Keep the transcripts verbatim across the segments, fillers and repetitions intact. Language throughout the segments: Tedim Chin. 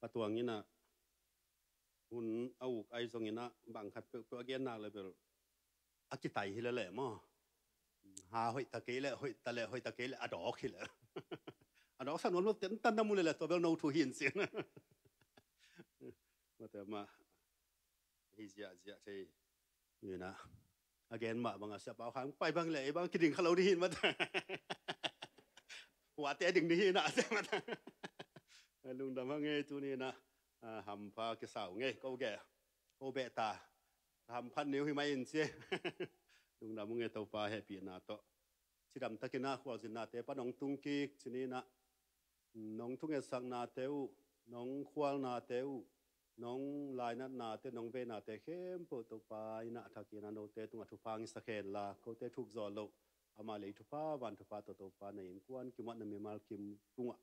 Patuang in ah hun a uk ai zong in ah bang khat peuhpeuh a gen nak le bel a kitai hi le leh maw. Ha hoih ta kei leh, hoih ta leh, hoih ta kei leh a dawk hi leh. A dawk sa nuam lo, tentan na mu le leh tua bel no thu hi in cin. Mate mah hi ziahziah thei. Ina a gen mah bang a sia pau khang pai bang le ei bang kiding kha lo ding hi in mate. Huate ding ding hi ina sia mate. Lungdam hang ei tuni ina hampha kisau ngei ko ge. Ko beh ta hamphan neu hi mai in ci. Lungdam hang ei Topa hehpihna tawh cidam takin a khualzinnate pan hong tung kik ci ni ina. Nong thungetsaknate uh, nong khualnate uh, nong lainatnate, nong veinate khempeuh Topa in a thakin a note tungah thupha hong hisak hen la, kote thuk zawh loh, amah lei thupha, van thupha tawh Topa na innkuan kimuat na mimal kim tungah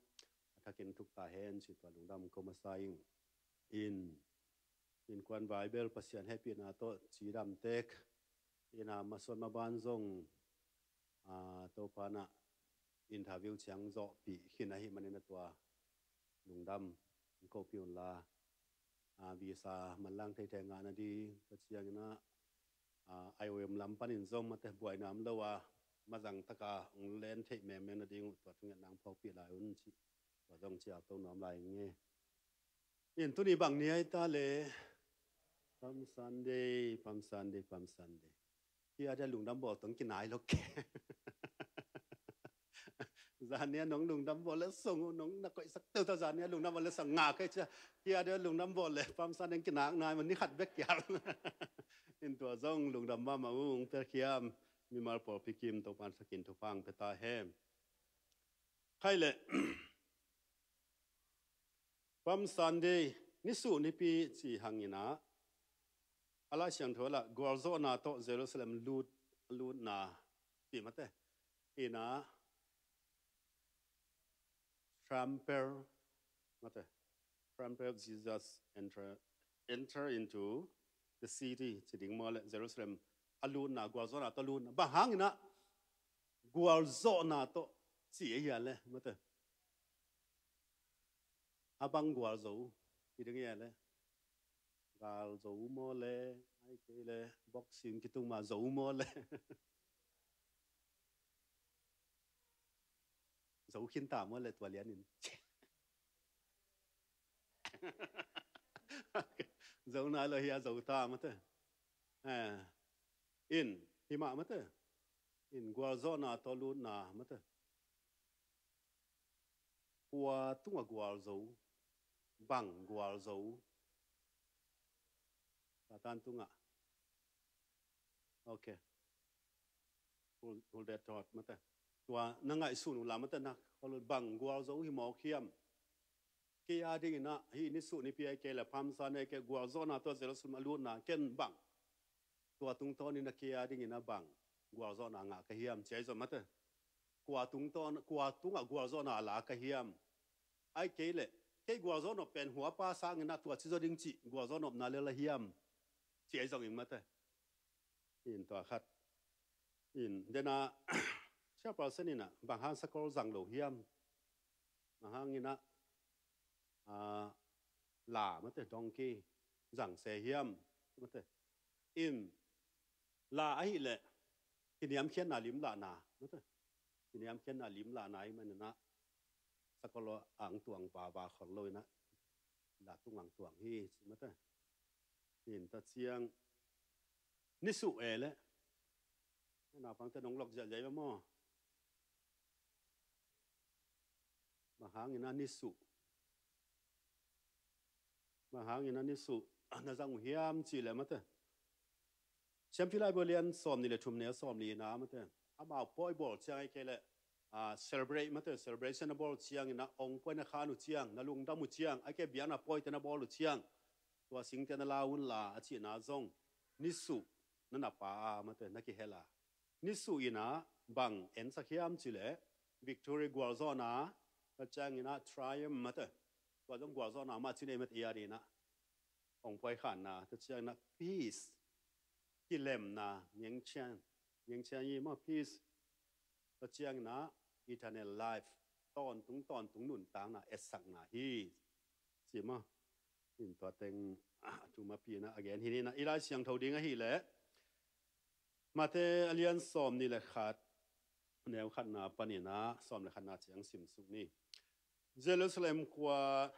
a thakin thuk ta hen ci tua lungdam ko masa ing. In innkuan vai bel Pasian hehpihna tawh cidam tek. Ina masuan maban zong a, Topa in a interview ciang zawhpih khin ahih manin a tua lungdam hong kopih un la. A, visa manlang theithei ngah nading tua ciangin a, a, I O M lam panin zong mate buaina om lo a mazang taka hong len theih mengmeng nading uh tua thungetna hong phawkpih lai un cih tua zong cialto nuam lai ing e. In tuni bang ni ai ta le Palm Sunday, Palm Sunday, Palm Sunday. Hi a dia lungdam bawl tong kinai lo ke. Zan nia nong lungdam bawl le song uh nong na koihsak teu ta zan nia lungdam bawl le sang nga kai cia. Hi a dia lungdam bawl le Palm Sunday kinak nai man ni khat bek kial. In tua zong lungdam mama ung per kiam mimal pawlpi kim Topan sakin thupha hong pe ta hen. Khai le Palm Sunday nisuh nipi ci hang ina a Lai Siangtho lah gualzawhna tawh Jerusalem lut, lutna ti mate ina trample mate trample Jesus enter, enter into the city ci ding maw le Jerusalem a lutna gualzawhna tawh lutna bang hang ina gualzawhna tawh ci a hia le mate a bang gual zo hi ding hia le gal zo maw le ai kei le boxing kitung ma zo maw le zo khin ta maw le tua lian in zo nai lo hi a zo ta mate in hi mah mate in gualzawhna tawh lutna mate Kua tungah gualzo, bang gualzo. Satan tungah. Ok. Hul, hul det thot mate. Tua na ngaihsun uh la mate na, hul bang gualzo hi mawk hiam. Kei a dingin ah, hih ni suh nipi a kei le phamsa nei kei gualzawhna tua Jerusalem a lutna ken bang. Tua tungtawnin a kei a dingin a bang gualzawhna ngah ka hiam, ci ahi zong mate. Kua tungtawn, kua tungah gualzawhna a la ka hiam. Ai kei le, kei gualzawh nop pen huapa sangin a tua ci zaw ding cih gualzawh nopna lel a hiam, ci ahi zongin mate. In tua khat. In dena, siapa sen in a, bang hang sakol zang lo hiam. Bang hangin a, a, la mate, donkey, zang se hiam, mate. In, la ahi le, kiniamkhiatna lim lahna, mate. Kiniamkhiatna lim lahna ahi manin a, sakol ang tuang vava khol lo in a, la tung ang tuang hi, ci mate. In ta ciang, ni suh e le. Naupangte nong lok ziahziah ve maw. Bang hangin a ni suh. Bang hangin a ni suh. Na zang uh hiam ci le mate. Siampi Laibu lian sawm ni le thum ne sawm ni na mate. Amau pawi bawl ciang ai kei le. A, celebrate mate, celebration a bawl ciangin a ong pawi na khan uh ciang, na lungdam uh ciang, ai kei biakna pawite na bawl uh ciang. Tua singte na la un la, a cihna zong. Ni suh, na na pa a mate, na kihel a. Ni suh in a bang ensak hiam ci le, victory gualzawhna, tua ciangin a triumph mate. Tua zong gualzawhna mah ci nei mate ia ding in a. Ong pawi khanna, tua ciangin a peace. Kilemna, niangcian, niangcian i mah peace. Tua ciangin a eternal life. Tawntung, tawntung nuntakna, etsakna hi. Hi maw? In tua teng a thum a pina a gen hi ni na, i Lai Siangtho ding ahih leh Mate a lian sawm nih le khat, neu khatna panin a sawm le khatna ciang sim suk ni. Jerusalem khua,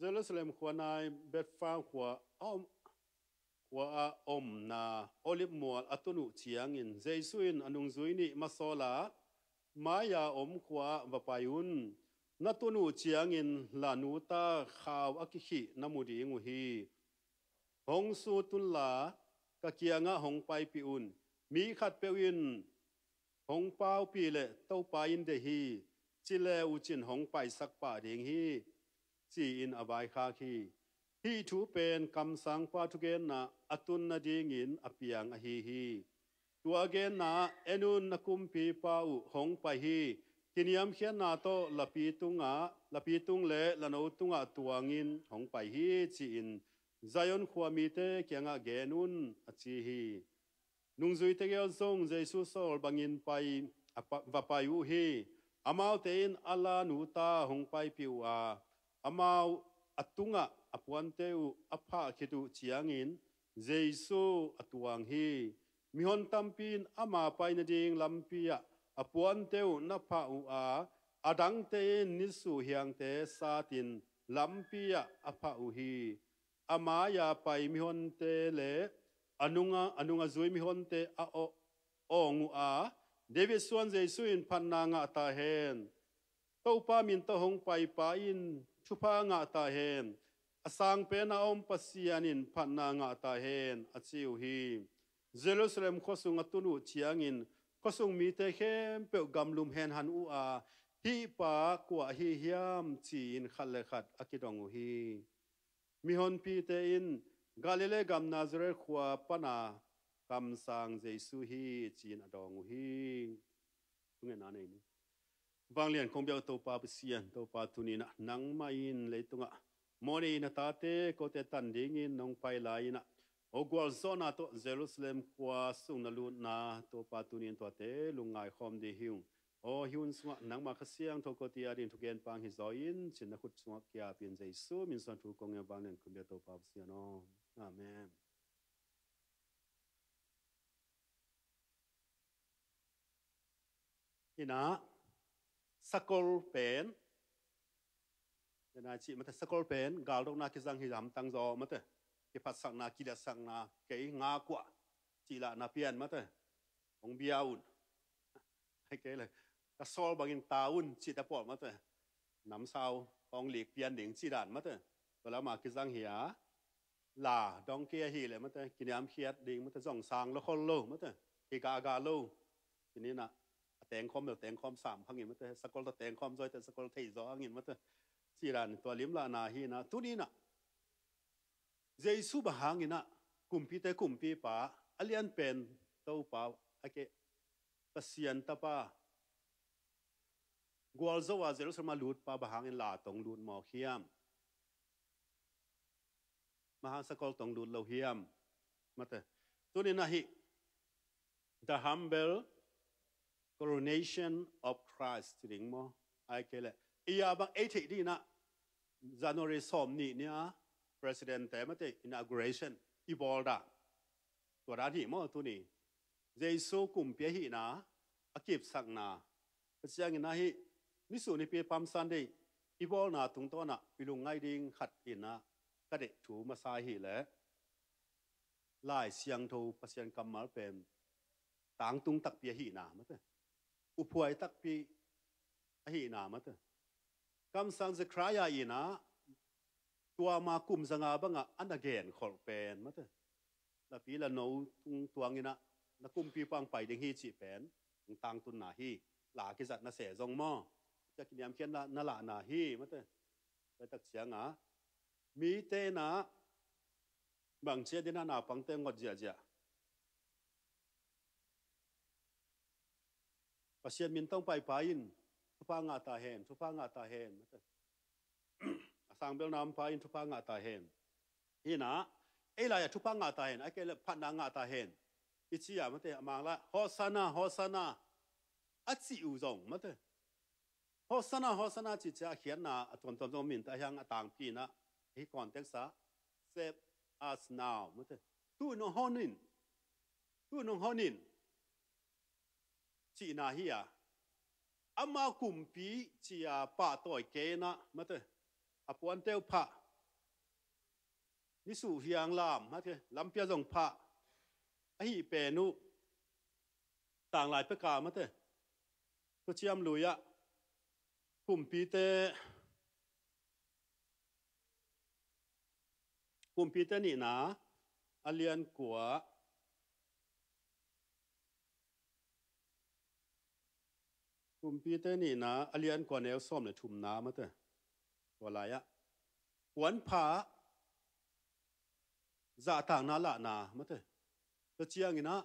Jerusalem khua nai Bethphage khua a om, khua a omna Olive mual a tun uh ciangin Jesu in a nungzui nih masawl a, mai-a om khua ah va pai un. Na tun uh ciangin la nu ta khau a kikhih na mu ding uh hi. Hong sut unla ka kiangah hong paipih un. Mi khatpeuh in hong paupih leh Topa in deih hi, ci le uh cin hong paisak pah ding hi, ci-in a vaikhak hi. Hih thu pen kamsangpa thugenna a tun nadingin a piang ahi hi. Tua genna ah, en un, na kumpipa uh hong pai hi. Kiniamkhiatna tawh lapi tungah, lapi tung le lano tungah tuangin hong pai hi, ci-in Zion khua mite kiangah gen un, a ci hi. Nungzuite gel zong Jesu sawl bangin pai, a pa, va pai uh hi. Amaute in a la nu ta hong paipih uh a, amau a tungah a puante uh a phah khit uh ciangin Jesu a tuang hi. Mihon tampi in ama pai nading lampi ah a puante uh na phah uh a, a dangte in nisuh hiangte satin lampi ah a phah uh hi. A mai-a pai mihonte le a nunga, a nunga zui mihonte a aw-, awng uh a, David suan Jesu in phatna ngah ta hen. Topa min tawh hong paipa in thupha ngah ta hen. A sangpen a om Pasian in phatna ngah ta hen, a ci uh hi. Jerusalem khuasung a tun uh ciangin khuasung mite khempeuh gamlum henhan uh a, hih pa kua ahi hiam, ci-in khat le khat a kidong uh hi. Mihonpite in Galilee gam Nazareth khua pana kamsang Jesu hi, ci-in a dawng uh hi. Thungetna nei ni. Vanglian kong biak Topa Pasian, Topa tuni-in ah nangmah in leitungah mawhnei in a tate kote tan dingin nong pai lai-in ah, aw gualzawhna tawh Jerusalem khua sung na lutna Topa tuni-in tuate lungngai khawm ding hi ung. Aw hih hun sungah nangmah Kha Siangtho kote a ding thugen pang hi zaw in, ci-in na khut sungah kiapin Jesu min suang thu kong ngen, vanglian kong biak Topa Pasian aw. Amen. Ina, sakol pen, ina cih mate, sakol pen galdokna kizang hi hamtang zaw mate, kiphatsakna, kiliatsakna, kei nga kua cih lahna pian mate, hong bia un. Hei kei le, ka sawl bangin ta un cih ta pawl mate, namsau hong lik pian ding cih dan mate, tua lama kizang hi a, la dong kei ahih leh mate, kiniamkhiat ding mate, zong sang lo khol lo mate, kigaga lo. Tuni-in ah a tengkhawm lo, tengkhawm sam khangin mate, sakol ta tengkhawm zaw te, sakol thei zaw hangin mate, ci dan tua limlahna hi-in ah, tuni-in ah Jesu bang hangin ah kumpite kumpipa, a lianpen Topa, a ke Pasian tapa, gualzo a Jerusalem a lutpa bang hangin la tong lut mawk hiam? Bang hang sakol tong lut lo hiam? Mate. Tuni-in ah hih The Humble Coronation of Christ ci ding maw? Ai kei leh, i a bang ei theih ding in ah January sawm nih ni a President te mate inauguration i bawl dan. Tua dan hi maw tuni? Jesu kumpi ahihna a kipsakna, tua ciangin ah hih nisu nipi Palm Sunday i bawlna tungtawn ah i lungngai ding khat in ah ka deih thu masa ahih leh, Lai Siangtho Pasian kammal pen tangtung takpi ahihna mate, uphuai takpi ahihna mate. Kamsang Zechariah in ah tua ma kum zanga bangah a na genkholh pen mate, lapi lano tung tuangin ah na kumpipa hong pai ding hi cih pen hong tangtunna hi. La kizatna se zong maw, tua kiniamkhiatna na lahna hi mate. Tua tak ciangah mite in ah bangci a ding ah naupangte ngot ziahziah. Pasian min tawh paipa in thupha ngah ta hen, thupha ngah ta hen mate. A sangbelna ompa in thupha ngah ta hen. Hi-in ah ei lai-ah thupha ngah ta hen, a ke le phatna ngah ta hen i ci a mate, a Mang lai-ah Hosanna, Hosanna a cih uh zong mate, Hosanna, Hosanna cih ciang a khiatna a tuamtuam zong om in, tua hiang a tangpi in ah, hih context ah, "Save us now," mate. Tu-in hong hon in, tu-in hong hon in, cihna hi a. Ama kumpi ci-a pahtawi kei in ah, mate, a puante uh phah, nisuh hiang lam, mate, lampi ah zong phah, ahih pen uh, tanglai pek a, mate, Thuciam Lui ah Kumpite, Kumpite Nihna a lian kua, Kumpite Nihna a lian kua, neu sawm le thumna, mate, tua lai ah, puanpha, zahtakna lahna, mate, tua ciangin ah,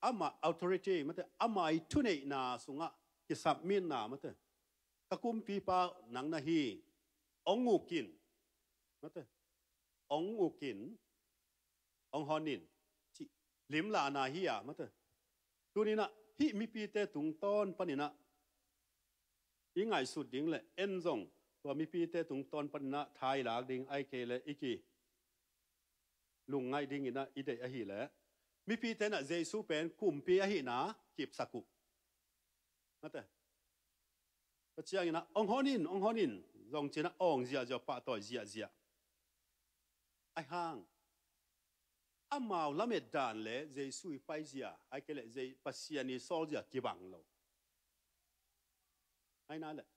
ama authority, mate, ama i thuneihna sungah kisubmitna, mate, "Ka kumpipa nang na hi, hong uk in," mate, "hong uk in, hong hon in," cih limlahna hi a, mate. Tuni in ah hih mipite tungtawn panin ah i ngaihsut ding le en zong tua mipite tungtawn panin ah tha i lak ding, ahih kei leh i kilungngaih dingin ah i deih ahih leh, mipite in ah Jesu pen kumpi ahihna kipsak uh, mate. Tua ciangin ah, "Hong hon in, hong hon in," zong ci-in ah awng ziahziah, pahtawi ziahziah. Ahih hang amau lamet dan le Jesu i paizia, ahih kei leh Je-, Pasian i sawlzia kibang lo. Ahih nak leh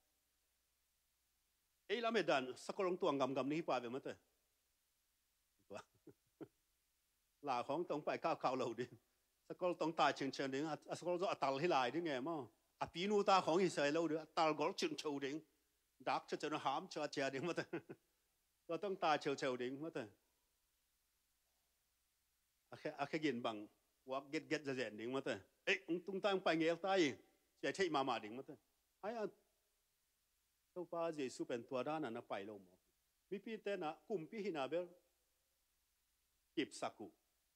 ei lamet dan, sakol hong tuang gamgam ding hi pah ve, mate. Tua, la khawng tawh pai kaukau lo ding, sakol tawh tai cingcing ding, a, a sakol zong a tal hi lai ding e maw. A pinu ta khawng hi sai lo ding, a tal gol cingcing ding, dak cingcing, ham cingcing ding, mate. Tua tawh tai cingcing ding, mate. A khe, a khe gin bang, uak getget zazen ding, mate. "Ei, hong tung ta, hong pai ngel ta hi," ci-a theih mahmah ding, mate. Ahih hang Topa Jesu pen tua dan a na pai lo mawk. Mipite in ah kumpi hihna bel kipsak uh.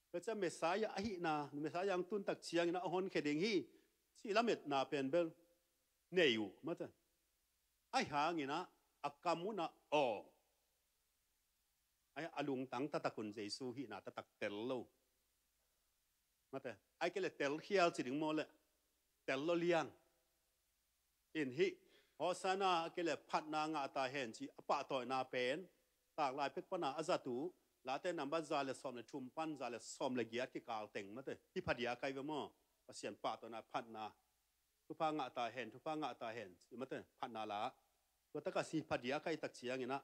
Tua ciang Messiah ahihna, Messiah hong tun tak ciangin ah hong honkhia ding hi, cih lametna pen bel nei uh, mate. Ahih hangin ah a kam un ah awng, ahih, a lungtang taktak un Jesu hihna taktak tel lo, mate. Ahih kei leh telkhial ci ding maw leh, tel lo liang in hih Hosanna, ahih kei leh phatna ngah ta hen cih a pahtawina pen, tanglai pek pan a a zat uh, Late nambat za le sawm le thum pan za le sawm le giat kikal teng, mate, hi phadiak ahi ve maw. Pasian pahtawina, phatna, "Thupha ngah ta hen, thupha ngah ta hen," ci, mate, phatna la. Tua tak a hi phadiak ahih tak ciangin ah,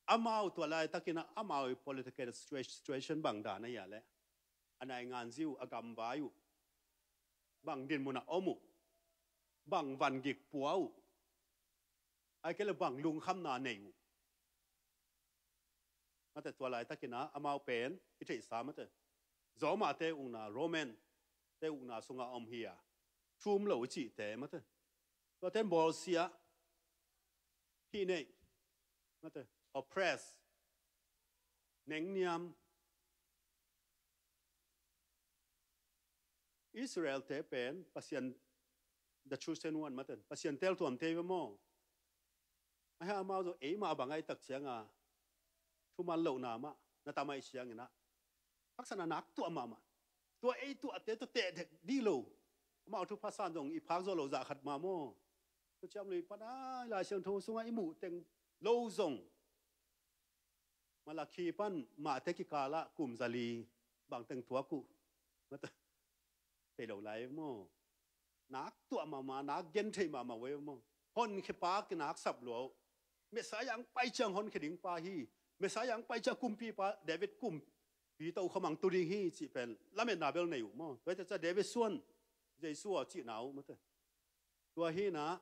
amau tua laitakin ah amau i political situa-, situation bang dan ahia leh, a nainganzi uh, a gamvai uh, bang dinmun ah om uh, bang vangik pua uh, ahih kei leh bang lungkhamna nei uh, mate, tua laitakin ah amau pen i theihsa, mate, Roma te ukna, Roman te ukna sungah om hi a, thum lo i cihte, mate. Tuate in bawlsia, hih neih, mate, oppress, nengniam. Israel te pen Pasian, the chosen one, mate, Pasian teltuamte hi ve maw. Ahih hang amau zong eimah bang ahih tak ciang a, thuman lohna mah na tam ahih ciangin ah, haksatna nak tuah mahmah. Tua ei tuahte tawh tehdek dih lo. Amau thupha san zong i phak zawh loh zah khat mah maw. Thuciam Lui pan a, Lai Siangtho sungah i muh teng lo zong, Malakhi pan Matthai kikal ah kum za li bang teng thuak uh, mate, thei lo lai maw. Nak tuah mahmah, nak gentheih mahmah ve maw. Honkhiapa kinak sap lua uh. Messiah hong pai ciang honkhia ding pa hi. Messiah hong pai ciang kumpipa, David kumpi tokhom hong tu ding hi cih pen lametna bel nei uh maw. Tua hi tak ciang David suan, Jesu aw cihna uh, mate. Tua hi in ah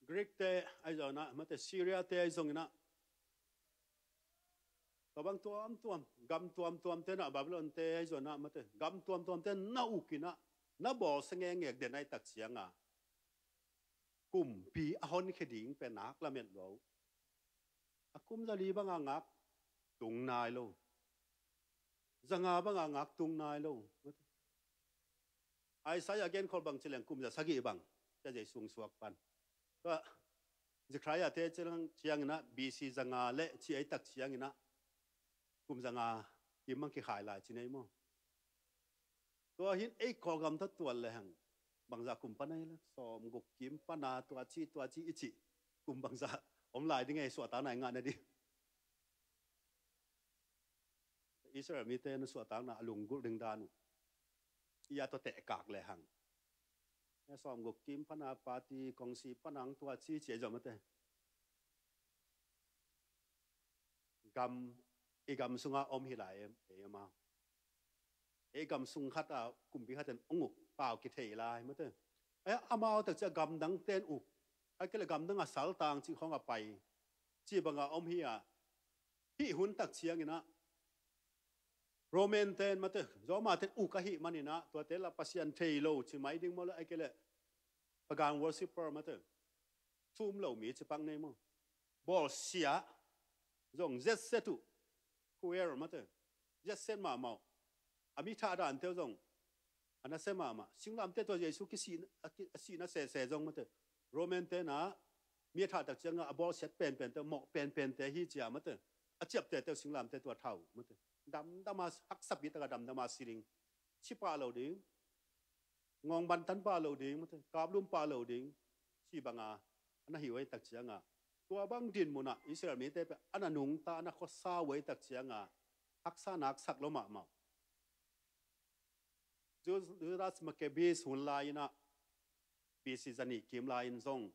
Greek te ahi zongin ah, mate, Syria te ahi zongin ah, tua bang tuamtuam, gam tuamtuam te in ah, Babylon te ahi zongin ah, mate, gam tuamtuam te na uk in ah, na bawlsia ngekngek den ahih tak ciang a, kumpi a honkhia ding pen nak lamet lua uh. A kum za li bang a ngak tung nai lo. Za nga bang a ngak tung nai lo. Isaiah genkhol bang ci leng kum za sagih bang Cia Jesu hong suak pan. Tua Zechariah te ciang, cianginah B C zanga le ci ei tak cianginah kum zanga kim mang kikhai lai ci nei maw? Tua hin ei Kawlgam tawh tuan le hang bangza kum pana hi le sawm guk kim pana tua ci tua ci i ci kum bangza om lai ding ei suahtakna i ngah na ding. Israel mite na suahtakna a lunggulh ding dan uh. Ia tua tehkak le hang. Ia sawm guk kim pana party kongsi pana ang tua ci ci ei zom mate. Gam, i gam sunga om hi lai em, ei amau. Ei gam sung khat a kumpi khat in ong uk pau kithei lai mate. Ei amau tak cia gamdang ten uk. Ai kele gamdang a saltang ci khong a pai. Ci banga om hi a. Hih hun tak cianginah Roman ten mate, Roma ten uk ahih maninah tuate la Pasian thei lo ci mai ding maw le ai kele pagan worshipper mate, thum lo mi ci pak nei maw? Bawlsia zong zetset uh, cruel mate, zetset mahmah uh. A mi thah dante uh zong a nasia mahmah. Singlamte tua Jesu kisih a sihna sese zong mate, Roman tenah mi a thah tak cianga a bawlsiat penpente, mawh penpente hi cia mate, a ciaptete uh singlamte tua thau mate. Damdama haksapi taka damdama si ding. Ci pah lo ding, ngawng bantan pah lo ding mate, kaplum pah lo ding. Ci banga ana hi uh ei tak cianga tua bang dinmunah Israel mite pe ana nungta ana khuasa uh ei tak cianga haksa naksak lo mahmah uh. Judas Maccabees hun lai-inah B C zanih kim lai-in zong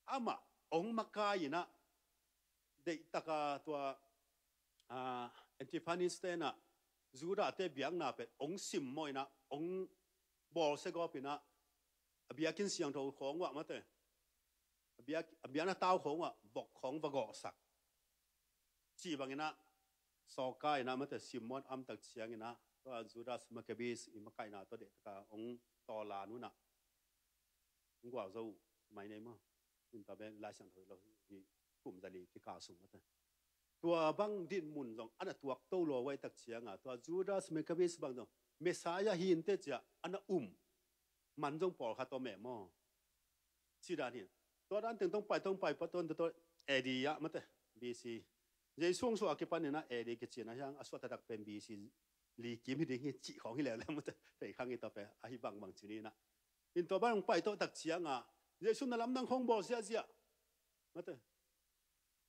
amah ong makai-inah deihtaka tua Antiphanes tenah Judah te biakna pen ong simmawh inah ong bawlsia gawp inah a biakinn siangtho khawng uah mate, a biakna tau khawng uah vok khawng va gawhsak. Cih banginah sawka inah mate simmawh in amtak cianginah tua Judas Maccabees i makaihna tua dehtaka ong tawlan unah ong gualzo uh mai nei maw? Inta ben Lai Siangtho hi lo hi, kum zali kikal sung mate. Tua bang dinmun zong ana tuak to lua uh ei tak cianga tua Judas Maccabees bang zong Messiah hi inteh cia ana um man zong pawlkhat om eh maw? Cidan hi. Tua dan teng tong pai tong pai pa ton tua A D ah mate, B C. Jesu hong suah a kipan inah A D kici inah hiang a suah taktak pen B C li kim hi ding hi cih khawng hi leuleu mate. Thei khang hi tawh pe ahi bangbang ci ni inah. In tua bang hong pai tawh tak cianga Jesu na lamdang khawng bawl ziahziah mate.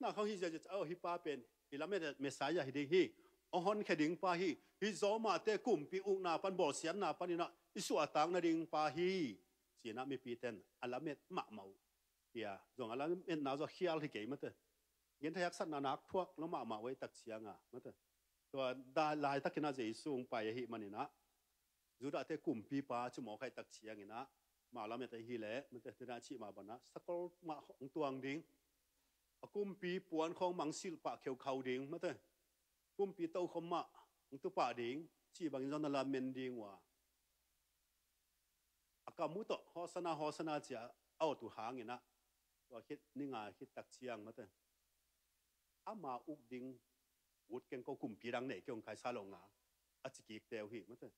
Na khawng hi ziahziah, oh, hi pa pen i lamet Messiah hi ding hi. Hong honkhia ding pa hi. Hi Roma te kumpi ukna pan bawlsiatna pan inah i suahtak nading pa hi. Ci inah mipi ten a lamet mahmah uh. Tia zong a lametna zong khial hi kei mate. Genthei haksatna nak thuak lo mahmah uh ei tak cianga mate. Tua laitakinah Jesu hong pai ahih maninah Judah te kumpipa ci mawk ahih tak cianginah mau lamet ahi leh mate, tena cih mah banah sakol mah hong tuang ding. A kumpi puan khawng mangsilh pah kheukhau ding mate. Kumpi tokhom mah hong tupah ding cih bangin zong na lamen ding uh a, a kam uh tawh Hosanna, Hosanna cia a awt uh hanginah tua khit ni nga khit tak ciang mate, ama uk ding ut keng ko, kumpi dang nei kei ung, Kaisar lo nga a ci kik teu hi mate.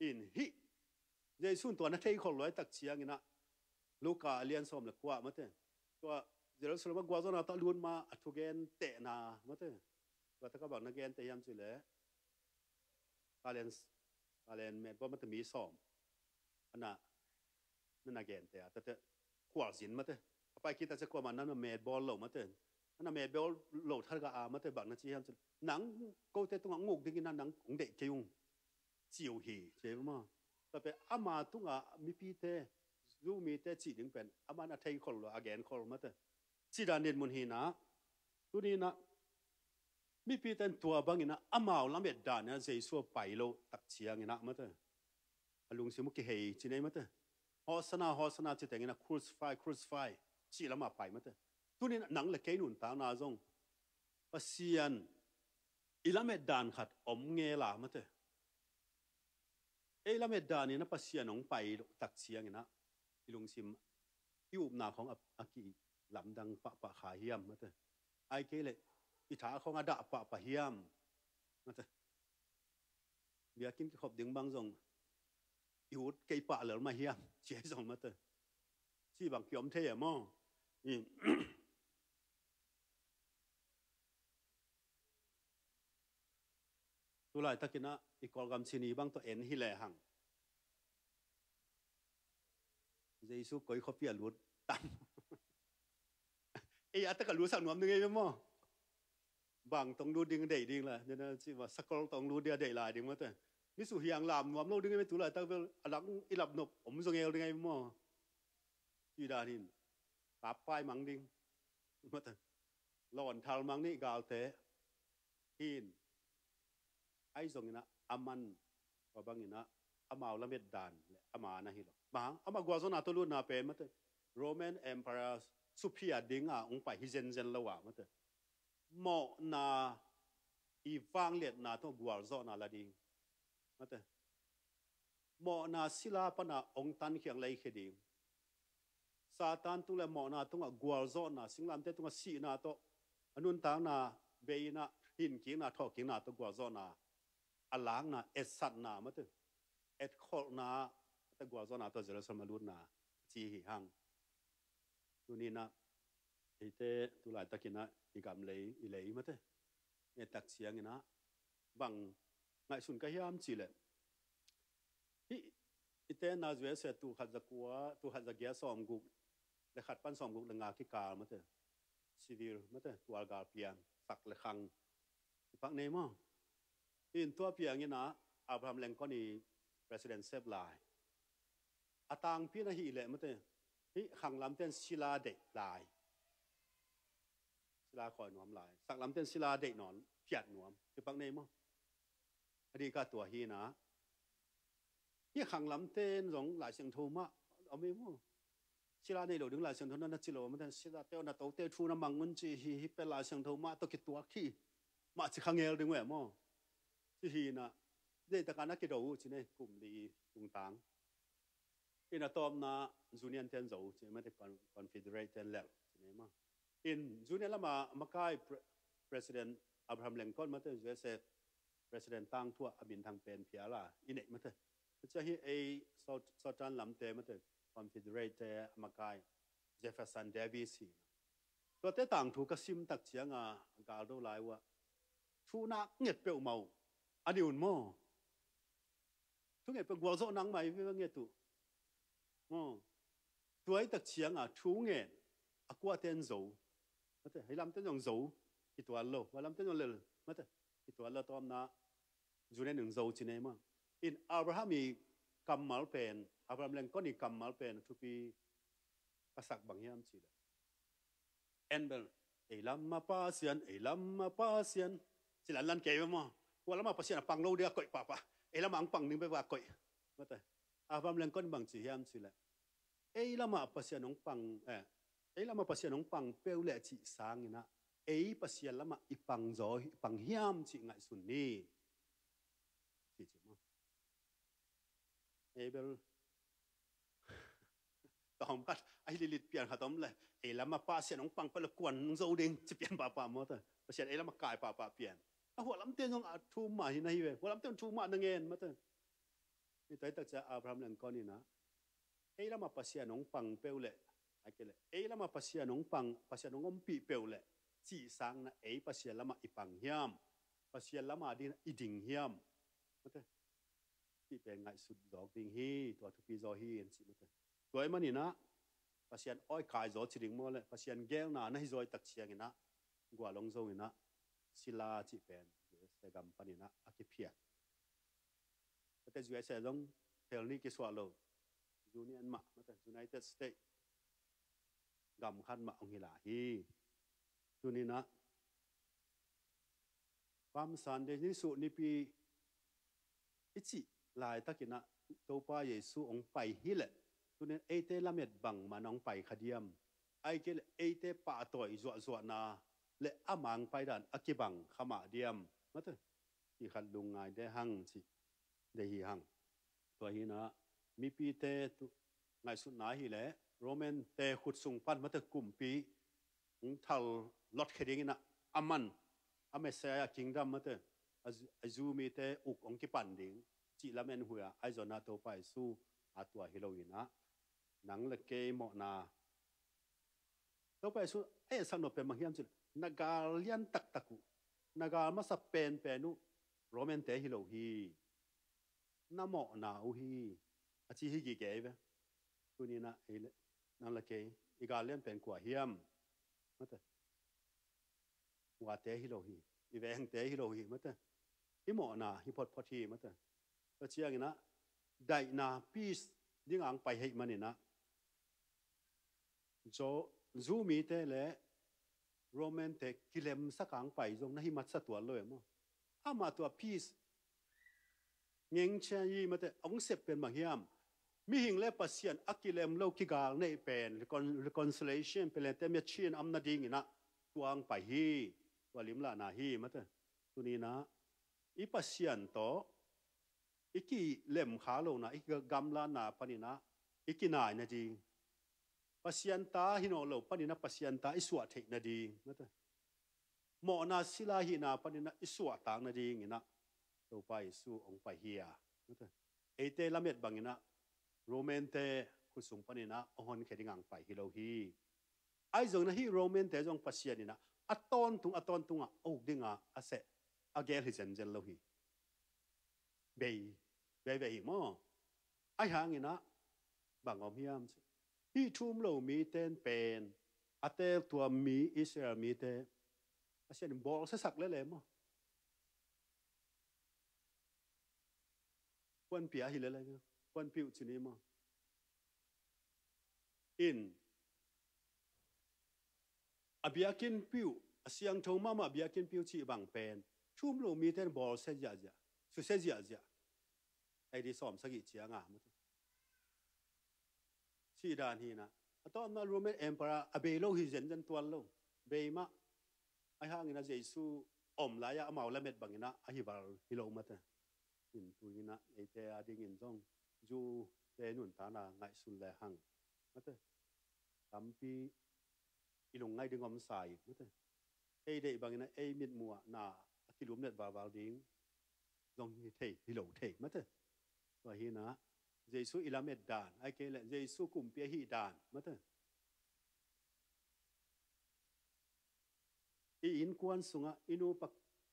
In hih Jesu in tua na thei khol lua ei tak cianginah Luka a lian sawm le kua mate, tua Jerusalem a gualzawhna tawh a lut ma a thugen tehna mate. Tua taka bang na gen teh hiam cih leh talent, talent metbawl mate mi sawm ana, na na gen teh a tate khualzin mate. A pai kit a cia kuamah na na metbawl lo mate. Na na metbawl lo thar ka a mate bang na ci hiam cih leh nang kote tungah nguk dingin na nang hong deih kei ung ci uh hi ci ei maw? Tua pen ama tungah mipite, Jew mite cih ding pen ama na thei khol lua a gen khol mate. Cidan dinmun hinah tuninah mipite in tua banginah amau lamet daninah Jesu a pai lo tak cianginah mate, a lungsim uh kihei ci nei mate. Hosanna, Hosanna ci tenginah crucify, crucify cih lamah pai mate. Tuninah nang le kei nuntakna zong Pasian i lamet dan khat om ngela mate. Ei lamet daninah Pasian hong pai loh tak cianginah i lungsim, i upna khawng a, a kilamdang pahpah kha hiam mate? Ai kei leh i tha khawng a dah pahpah hiam mate? Biakinn kikhop ding bang zong i ut kei pah lel mah hiam ci ei zong mate. Ci bang kiom thei e maw? I, tu laitakin ah i Kawlgam cin hi bang tawh en hi lehang, Jesu koi khuapi a lut tam? Ei a tak a lutsak nuam ding ei ve maw? Bang tawh lut ding deih ding la, nena ci ma, sakol tawh lut ding a deih lai ding mate. Ni su hiang lam nuam lo ding ei ve, tu laitak bel a lak i lap nop om zong el ding ei ve maw? Ci dan hin, kap pai mang ding mate. Lawn thal mang ni galte hin. Ahi zongin ah a man, tua bangin ah amau lamet dan le ama na hi lo. Bang hang, ama gualzawhna tawh lutna pen mate, Roman Emperor suphiat ding a hong pai hi zenzen lo a mate, mawhna i vangliatna tawh gualzawhna la ding mate, mawhna sila pana hong tankhia hong leikhia ding. Satan tung le mawhna tungah gualzawhna, singlamteh tungah sihna tawh, a nuntakna bei in ah hinkikna, thawhkikna tawh gualzawhna, a lakna, etsatna mate, etkholhna, mate, gualzawhna tawh Jerusalem a lutna, a ci hi hang. Tuni in ah eite tu laitakin ah i gam lei, i lei mate, i et tak ciangin ah bang ngaihsun ka hiam cih leh, hih i tenna U S A tul khat za kua, tul khat za giat sawmguk le khat pan sawmguk le nga kikal mate, civil mate, tualgal piang, sak le khang, i pak nei maw? In tua piangin ah Abraham Lincoln i president sep lai. A tangpi in ahih leh mate, hih khanglamte in sila deih lai, sila khawi nuam lai, saklamte in sila deih nawn, phiat nuam, i pak nei maw? A dik ah tua hi in ah, hih khanglamte in zong Lai Siangtho mah om ei maw? Sila nei lo ding Lai Siangtho na, na ci lo mate, silate aw, na tote thu na mang un ci hi, hih pen Lai Siangtho mah tawh kituak hi, mah ci kha ngel ding uh e maw? Ci hi in ah, deihtakin a kidou uh ci nei, kum li tungtang. In a tawpna Union ten zo ci mate, Con-, Confederate ten lel ci nei maw? In Union lama makai pre-, President Abraham Lincoln mate, U S A President tangthu ah a minthang pen phial a i neih mate. Tua hi ei South-, Southern lamte mate, Confederate te a makai Jefferson Davis hi. Tuate tangthu ka sim tak cianga galdo lai uh ah, thu nak nget peuhmah uh a ni un maw? Thu nget peuh, gualzawh nangmah i ve nget uh maw? Tua i tak cianga thu nget a kuate in zo mate, hei lamte in zong zo, kitual lo, hua lamte in zong lel mate, kitual lo. Tawpna Union in zo ci nei maw? In Abraham i kammal pen, Abraham Lincoln i kammal pen a thupi ka sak bang hiam cih leh, en bel, ei lama Pasian, ei lama Pasian ci lanlan kei ve maw? Hua lama Pasian a pang lo ding a koih pahpah, ei lama hong pang ding bek a koih mate. Abraham Lincoln bang ci hiam cih leh, ei lama Pasian hong pang, eh, ei lama Pasian hong pang peuh leh cih sangin ah, ei Pasian lama i pang zaw, i pang hiam cih ngaihsun ni, ci ci maw? Ei bel, tawm khat a hi lilit pian khat om leh, ei lama Pasian hong pang peuh leh kuan hong zo ding ci pian pahpah maw te. Pasian ei lama kai pahpah pian. A hua lamte zong a thu mah hi na hi ve. Hua lamte zong thu mah na ngen maw te. Hih tua hi tak ciang Abraham Lincoln in ah, ei lama Pasian hong pang peuh leh, a kei leh, ei lama Pasian hong pang, Pasian hong ompih peuh leh cih sangin ah, ei Pasian lama i pang hiam? Pasian lama ding i ding hiam? Maw te. Cih pen ngaihsut zawk ding hi, tua thupi zaw hi, an cih maw te. Tua ahih manin ah, Pasian awi kai zaw ci ding maw leh, Pasian geelna na hi zaw hi tak ciangin ah, gualong zongin ah, sila cih pen U S A gam panin ah a kiphiat. Tate U S A zong phel nih kisuah lo, Union mah, maw te, United States gam khat mah hong hi lai hi. Tuni in ah, Palm Sunday, nisuh nipi i cih laitakin ah, Topa Jesu hong pai hi leh, tuni in eite lamet bangmah in hong pai kha diam? Ahih kei leh eite pahtawi zuahzuahna leh a mang paidan a kibang kha mah diam? Maw te, cih khat lungngai de hang cih deih hi hang. Tua hi in ah, mipite tu ngaihsutna hi leh, Roman te khut sung pan, maw te, kumpi hong thal lotkhia dingin ah, a man, a Messiah kingdom, maw te, a Ju-, a Jew mite uk hong kipan ding cih lamen huih a, ahi zongin ah Topa Jesu a tua hi lo in ah, Nang le kei mawhna. Topa Jesu a etsak nop pen bang hiam cih leh, na gal lian taktak uh, na gal masa penpen uh Roman-te hi lo hi. Na mawhna uh hi. A ci hi gige hi ve. Tuni-in ah ei le nang le kei i gal lian pen kua hiam? Mate. Uate hi lo hi. I vengte hi lo hi, mate. I mawhna hi photphot hi, mate. Tua ciangin ah daihna, peace ding a hong pai ahih manin ah, Jew, Jew mite le Roman-te kilemsak a hong pai zong na hi masa tuan lo e maw. Amah tua peace ngeng cian i, mate, hong sep pen bang hiam? Mihing le Pasian a kilem lo kigal neih pen, recon-, reconciliation pen le te mia chin am nadingin ah tua hong pai hi. Tua limlahna hi, mate. Tuni-in ah i Pasian tawh i kilemkha lohna, i gamlatna panin ah i kinai nading, Pasian ta hi nawn lo panin ah Pasian ta i suah theih nading, mate, mawhna sila hihna panin ah i suahtak nadingin ah Topa Jesu hong pai hi a, mate. Eite lamet bangin ah Roman-te khut sung panin ah hong honkhia ding a hong pai hi lo hi. Ahi zongin ah hih Roman-te zong Pasian in ah a tawntung, a tawntung ah a uk ding a a seh a gel hi zenzen lo hi. Bei, bei, bei hi maw. Ahi hangin ah bang om hiam cih, hih thu um lo mite pen, a tel tua mi, Israel mite Pasian in bawlsiasak lel e maw. Puanpih ahi lel e, puanpih uh ci ni maw. In, a biakinnpi uh, a siangtho mahmah biakinnpi uh cih bang pen thu um lo mite in bawlsia ziahziah, susia ziahziah. A di sawm sagih ciang a, mate. Cih dan hi-in ah, a tawpna Roman Emperor a bei lo hi zenzen tuan lo. Bei mah. Ahi hangin ah Jesu om lai-ah amau lamet bangin ah a hi val hi lo, mate. In tuni-in ah eite adingin zong Jew-te nuntakna ngaihsun le hang, mate, tampi i lungngaih ding om sa hi, mate. Ei deih bangin ah ei mitmuh ah na a kilumlet valval ding zong hi thei, hi lo thei, mate. Tua hi-in ah Jesu i lamet dan, ahih kei leh Jesu kumpi ahih dan, mate. I innkuan sungah, i nupa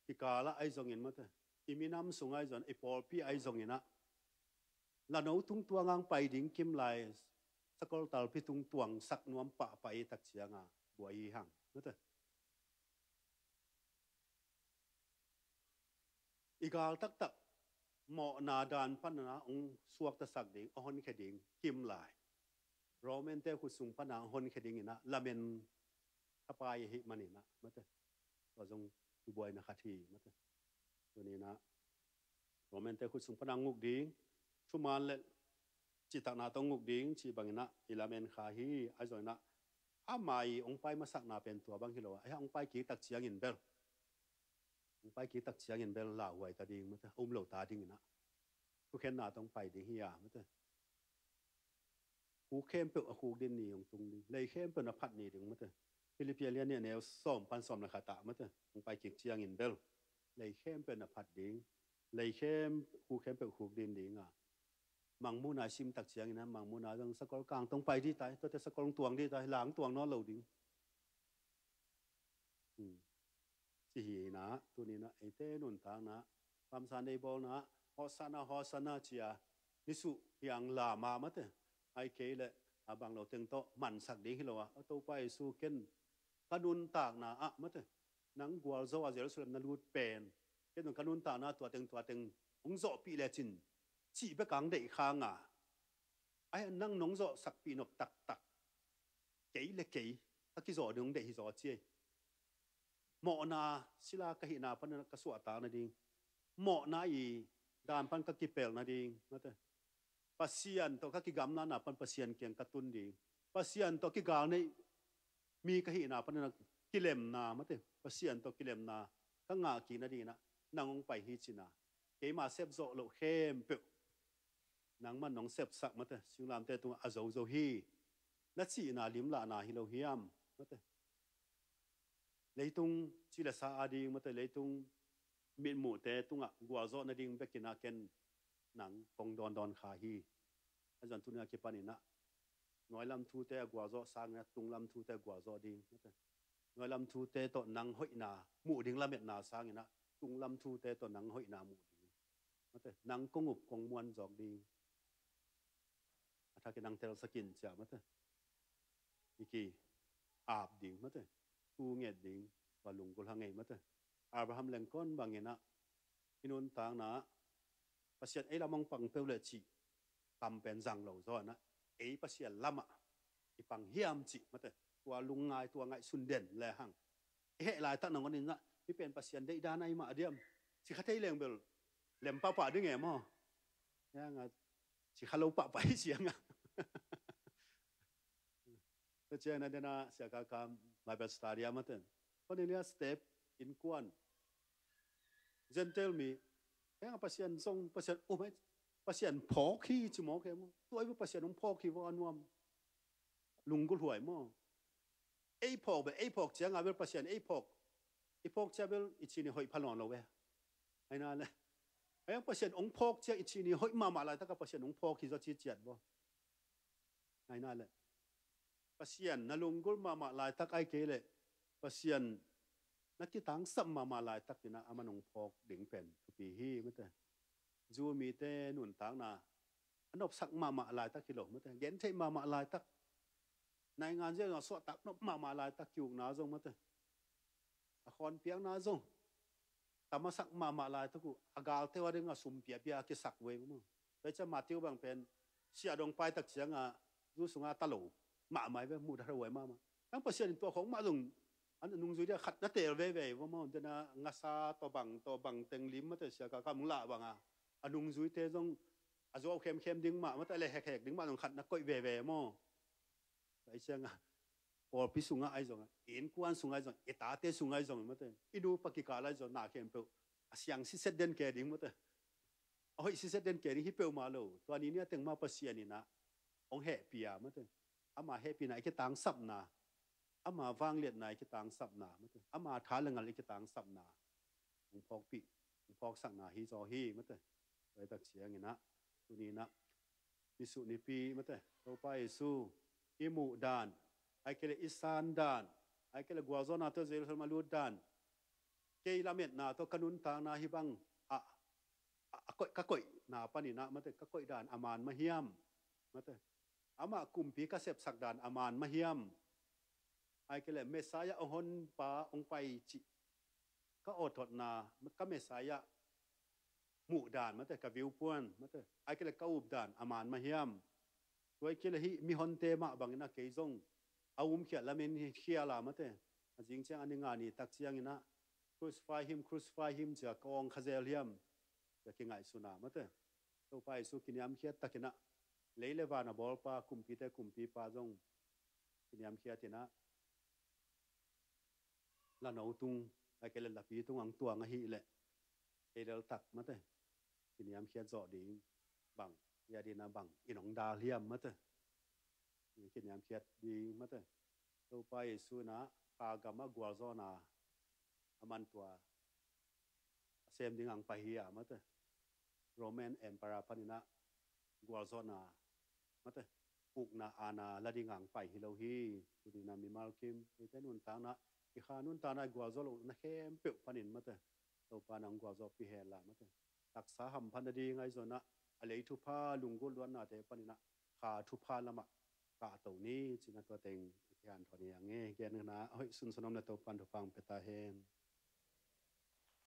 kikal ah ahi zongin, mate, i minam sungah ahi zongin, i pawlpi ah ahi zongin ah, lano tungtuang a hong pai ding kim lai, sakol talpi tungtuang sak nuam pahpah i tak ciang a buai hi hang, mate. I gal taktak mawhna dan panin ah hong suaktasak ding, a honkhia ding kim lai, Roman-te khut sung panin ah hong honkhia dingin ah lamen thapai ahih manin ah, mate, tua zong buaina khat hi, mate. Tuni-in ah Roman-te khut sung panin ah hong uk ding, thuman le cihtakna tawh hong uk ding cih bangin ah i lamen kha hi. Ahi zongin ah ama i hong pai masakna pen tua bang hi lo a, ahi hong pai kik tak ciangin bel, hong pai kik tak ciangin bel lauhuai ta ding, mate, a um lo ta dingin ah thukhenna tawh hong pai ding hi a, mate. Khuk khempeuh a khukdin ni hong tung ding, lei khempeuh na phat ni ding, mate. Philippi a lian nih a neu sawm pan sawm le khat ah, mate, hong pai kik ciangin bel lei khempeuh na phat ding, lei khem, khuk khempeuh khukdin ding a, mangmuhna i sim tak ciangin ah mangmuhna zong sakol kang tawh hong pai dih ta hi, tuate sakol hong tuang dih ta hi, la hong tuang nawn lo ding. Hmm. Ci hi-in ah, tuni-in ah eite nuntakna, kamsang nei bawlna, Hosanna, Hosanna ci-a nisuh hiang lam a, mate, ahih kei leh a bang lo teng tawh mansak ding hi lo a, a Topa Jesu, ken ka nuntakna ah, mate, nang gualzo a Jerusalem na lut pen, ken zong ka nuntakna tua teng tua teng hong zawhpih lecin cih bek a hong deih khang a, ahi nang nong zawhsakpih nop taktak, kei le kei ka kizawh ding hong deih hi zaw ci ei. Mawhna sila ka hihna panin ka suahtak nading, mawhna i dan pan ka kipelh nading, mate, Pasian tawh ka kigamlatna pan Pasian kiang ka tun ding, Pasian tawh kigal neih mi ka hihna panin kilemna, mate, Pasian tawh kilemna ka ngah kik nadingin ah nang hong pai hi cin a, keima sep zawh loh khempeuh nangman nong sepsak, mate, singlamteh tungah a zozo hi, na cihna limlahna hi lo hiam, mate? Leitung ci le sa ading, mate, leitung mitmuhte tungah gualzawh nading bekin ah ken nang kong dawndawn kha hi. Ahi zongin tuni a kipanin ah nuailam thute a gualzawh sangin ah tunglam thute a gualzawh ding, mate. Nuailam thute tawh nang hoihna muh ding lametna sangin ah tunglam thute tawh nang hoihna muh ding, mate. Nang kong up kong muan zawk ding, a thakin nang telsak in, ci-a, mate. I ki-ap ding, mate. Thu nget ding, tua lunggulh a ngei, mate. Abraham Lincoln bangin ah i nuntakna ah Pasian ei lam hong pang peuh leh cih kam pen zang lo zaw in ah, ei Pasian lamah i pang hiam cih, mate, tua lungngai, tua ngaihsun den le hang i heh laitak nangawn in ah, hih pen Pasian deihdan ahi mah diam, ci kha thei leng bel lem pahpah ding e maw. Hiang a, ci kha lo pahpah hi ciang a. Tua ciang a, dena Sia Kaka Bible study ah, mate, Cornelia step, innkuan, Gentile mi, hiang a Pasian zong, Pasian um hi, Pasian phawk hi ci mawk hi maw. Tua i bu Pasian hong phawk hi vaw a nuam. Lunggulh huai maw. Ei phawk bel, ei phawk ciang a bel Pasian ei phawk, i phawk ciang bel i cin i hoih pha lawn lo ve. Ahi na le, hiang Pasian hong phawk ciang i cin i hoih mahmah laitak a Pasian hong phawk hi zaw ci ciat vaw. Ahi na le, Pasian na lunggulh mahmah laitak, ahi kei leh Pasian na kitangsap mahmah laitak in ah aman hong phawk ding pen thupi hi, mate. Jew mite nuntakna a nopsak mahmah laitak hi lo, mate. Gentheih mahmah laitak, naingan ziau zong a suahtak nop mahmah laitak, ki-ukna zong, mate, a khawnpiakna zong tam a sak mahmah laitak uh, a galte uh a ding a sum piapia kisak uh ei maw. Tua ciang Matthew bang pen sia dong paitak ciang a, Jew sungah a ta lo mahmah hi ve, muhdah huai mahmah. Hiang Pasian in tua khawng mah zong a nungzui ding a khat na teel veve hi vaw maw. Dena ngasa tawh bang, tawh bang teng lim, mate, Sia Kaka mung lah bang a, a nungzuite zong a zuau khemkhem ding mah, mate, a leh hekhek ding mah zong khat na koih veve maw. Tua ciang a, pawlpi sungah ahi zong a, i innkuan sungah ahi zong, i tate sungah ahi zong, mate, i nupa kikal ahi zong, na khempeuh a siang siset den ke ding, mate, a hoih siset den ke ding hi peuhmah lo. Tua ni ni a teng mah Pasian in ah hong hehpih a, mate, ama hehpihna i kitangsapna, ama vangliatna i kitangsapna, mate, ama tha le ngal i kitangsapna hong phawkpih, hong phawksakna hi zaw hi, mate. Tua hi tak ciangin ah, tuni in ah, Nisuh nipi, mate, Topa Jesu i muh dan, ahi kei leh i san dan, ahi kei leh gualzawhna tawh Jerusalem a lut dan, kei lametna tawh ka nuntakna hih bang a, a, a koih, ka koihna panin ah, mate, ka koih dan a man mah hiam, mate, amah kumpi ka sepsak dan a man mah hiam, ahi kei leh Messiah hong honpa hong pai cih ka awthotna, ka Messiah muh dan, mate, ka viewpoint, mate, ahi kei leh ka up dan a man mah hiam. Tua ahi kei leh hih mihonte mah bangin ah kei zong a umkhiat lamen hi khial a, mate, a zing ciang a ni nga ni tak ciangin ah, "Crucify him, crucify him," ci-a ka awng kha zel hiam, ci-a kingaihsun a, mate. Topa Jesu kiniamkhiat takin ah, lei le van a bawlpa, kumpite kumpipa zong kiniamkhiat in ah, lano tung, ahi kei leh lapi tung ang tuang ahih leh, ei lel tak, mate, kiniamkhiat zawh ding, bang, i a dina bang in hong dal hiam, mate, kiniamkhiat ding, mate. Topa Jesu in ah kha gam ah gualzawhna a man tua a sem ding ang pai hi a, mate. Roman Emperor panin ah gualzawhna, mate, ukna aana la ding ang pai hi lo hi. Tuni in ah mimal kim, eite nuntakna, i kha nuntakna i gualzawh lohna khempeuh panin, mate, Topa in ah hong gualzawhpih hen la, mate, taksa hamphat nading ahi zongin ah, a lei thupha, lunggulh luatnate panin ah kha thupha lamah kahto ni, ci-in ah tua teng i kihanthawn hi ang e. Gen na a hoih sunsun om leh Topa in thupha hong pia ta hen.